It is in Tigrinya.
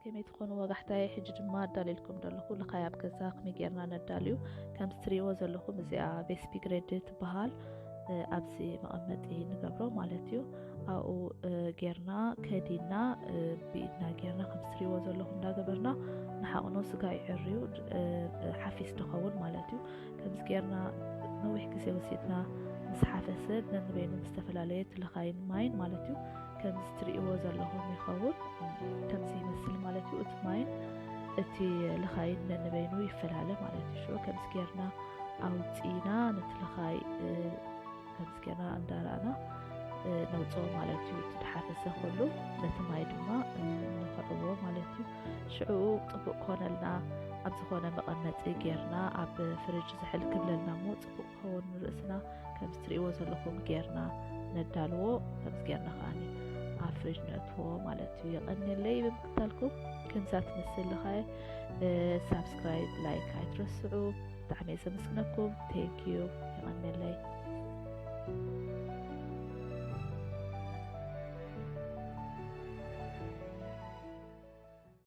ከመይ ትኾኑ ወጋሕታይ? ሕጂ ድማ ኣዳልየልኩም ዘለኹ ልኻይ ኣብ ገዛ ከመይ ጌርና ነዳልዩ። ከምዚ ትርእይዎ ዘለኹም እዚኣ ቬስፒ ግሬድ ትበሃል። እ፣ ኣብዚ መቐመጢ ንገብሮ ማለት እዩ። ኣብኡ፣ እ፣ ጌርና ከዲና፣ እ፣ ብኢድና ጌርና ከምዚ ትርእይዎ ዘለኹም እንዳገበርና ንሓቕኖ። ስጋ ይዕርዩ፣ እ፣ እ፣ ሓፊስ ድኸውን ማለት እዩ። ከምዚ ጌርና ነዊሕ ግዜ ወሲድና ምስ ሓፈሰ ነንበይኑ ምስ ዝተፈላለየ እቲ ልኻይን ማይን ማለት እዩ። ከምዚ ትርእይዎ ዘለኹም ይኸውን። ከምዚ ይመስል ማለት እዩ። እቲ ማይን እቲ ልኻይን ነንበይኑ ይፈላለ ማለት እዩ። ሽዑ ከምዚ ጌርና ኣውፂና ነቲ ልኻይ፣ እ፣ ከምዚ ጌርና እንዳረኣና፣ እ፣ ነውፅኦ ማለት እዩ። እቲ ድሓፈሰ ኩሉ ነቲ ማይ ድማ፣ እ፣ ንኽዕቦ ማለት እዩ። ሽዑ ፅቡቕ ኮነልና ኣብ ዝኾነ መቐመጢ ጌርና ኣብ ፍሪጅ ዝሕል ክብለልና እሞ ፅቡቕ ክኸውን ንርእስና ከምዚ ትርእይዎ ዘለኹም ጌርና ነዳልዎ። ከምዚ ጌርና ከኣኒ ኣብ ፍሪጅ ነእትዎ ማለት እዩ። የቐንየለይ ብምክታልኩም። ከምዛ ትመስል ልኻይ፣ እ፣ ሳብስክራይብ፣ ላይክ ኣይትረስዑ። ብጣዕሚ እየ ዘመስግነኩም። ቴንክ ዩ። የቐንየለይ።